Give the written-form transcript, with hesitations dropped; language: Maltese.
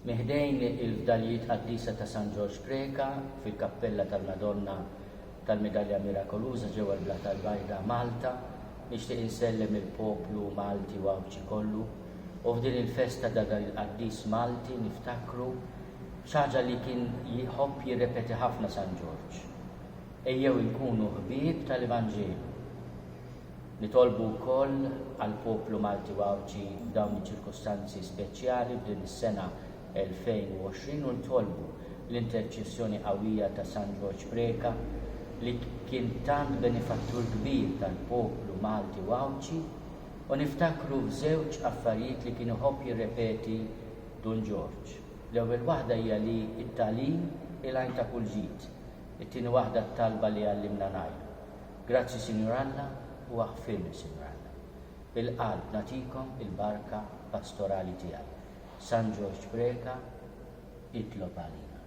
Minn ħdejn il-fdalijiet qaddisa ta' San Ġorġ Preca fil-Kappella tal-Madonna tal-Midalja Mirakoluża ġewwa l-Blata l-Bajda, Malta, nixtieq insellem il-poplu Malti u Għawdxi kollu u f'din il-festa ta' dan il-qaddis Malti niftakru xi ħaġa li kien jħobb jirrepeti ħafna San Ġorġ. Ejjew inkunu ħbieb tal-Evanġelju. Nitolbu wkoll għall-poplu Malti u Għawdxi f'dawn iċ-ċirkustanzi speċjali f'din is-sena 2020 u nitolbu l-interċessjoni qawwija ta' San Ġorġ Preca li kien tant benefattur kbir tal-poplu Malti u Għawdxi u niftakru f'żewġ affarijiet li kien iħobb jirrepeti Dun Ġorġ. L-ewwel waħda hija li t-tagħlim hi l-għajn ta' kull ġid. It-tieni waħda t-talba li għallimna ngħidu. Grazzi Sinjur Alla u aħfirli Sinjur Alla. Bil-qalb nagħtikom il-barka pastorali tiegħi. San Ġorġ Preca, itlob għalina.